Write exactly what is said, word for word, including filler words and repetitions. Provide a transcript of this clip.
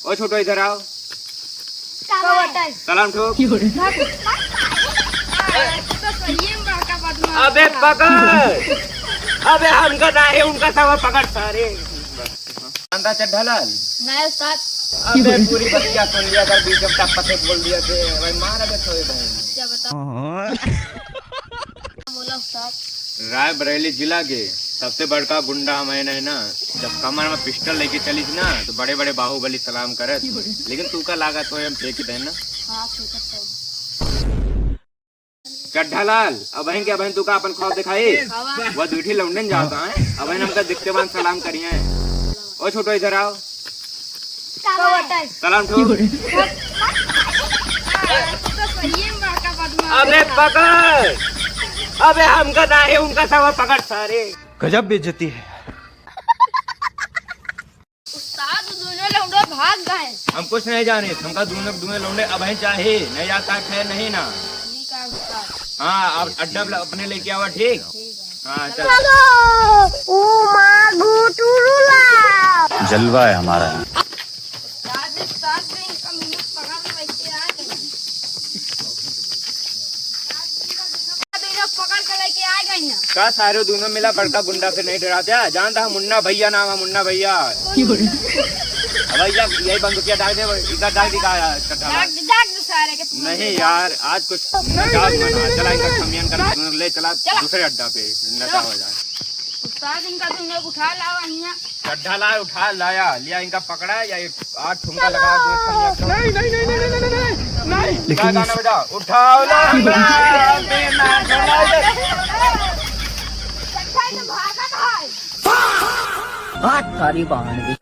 ओ छोटो, इधर आओ। का बात है? सलाम ठोक। तो सही में बड़का बदमाश अबे बा। पकड़। अबे हमका ना है, उनका सब पकड़ सारे। जानता चड्ढा लाल? नहीं उस्ताद। अबे पूरी बतिया सुन लिया कर, बीच में टप्पा से बोल दिया थे। भाई मार अबे सोए भाई। क्या बताओ? बोला उस्ताद। रायबरेली जिला के सबसे बड़का गुंडा हम है ना, ना। जब कमर में पिस्टल लेके चली थी ना, तो बड़े बड़े बाहुबली सलाम करत। लेकिन तू का लागत हो, हम फेंक देना। हाँ, फेंकत हो। चड्ढा लाल, अबहिन के अबहिन तू का अपन खौफ दिखाई? हवा। वह दूठी लौंडन जाता है, अबहिन हमका दिखते मान सलाम करिए। ओ छोटो, इधर आओ। का बात है? सलाम ठोक। तो सही में बड़का बदमाश अबे बा। पकड़। अबे हमका ना है, उनका सब पकड़ सारे। गजब बेइज्जती है। उस्ताद, दोनों लौंडे भाग गए। हम कुछ नहीं जाने, हमका दोनों, दोनों लौंडे अबहिन चाहे, नहीं जाता है नहीं ना। ठीक है उस्ताद। हाँ, अब अड्डा पे अपने लेके आवा, ठीक? ठीक है। हाँ, चल। ओ माँ, घुटुरुला। जलवा है हमारा। उस्ताद, उस्ताद, इनका मिनट पकड़ के लेके आ गए। दोनों पकड़ के लेके आ गई ना। का सारे दोनों मिला बड़का गुंडा से नहीं डराते? जानता है मुन्ना भैया नाम है, मुन्ना भैया। भैया यही बंदूकिया डाल दे, इधर डाल दी का चड्ढा लाल? डाल दे, डाल दे सारे के। नहीं यार, आज कुछ मजाक मना, चला इनका खमियन कर, ले चला चला। दूसरे अड्डा पे नशा हो जाए। उस्ताद, इनका दोनों उठा लावा हियाँ। चड्ढा ला, उठा लाया, लिया इनका पकड़ा या ये आठ ठुमका लगा दो, ठुमका। नहीं, नहीं, नहीं। क्या गाना बजा? उठाओ ला, बेना, चला इधर। चड्ढा तो भागत है। हाथ थारी बहन की।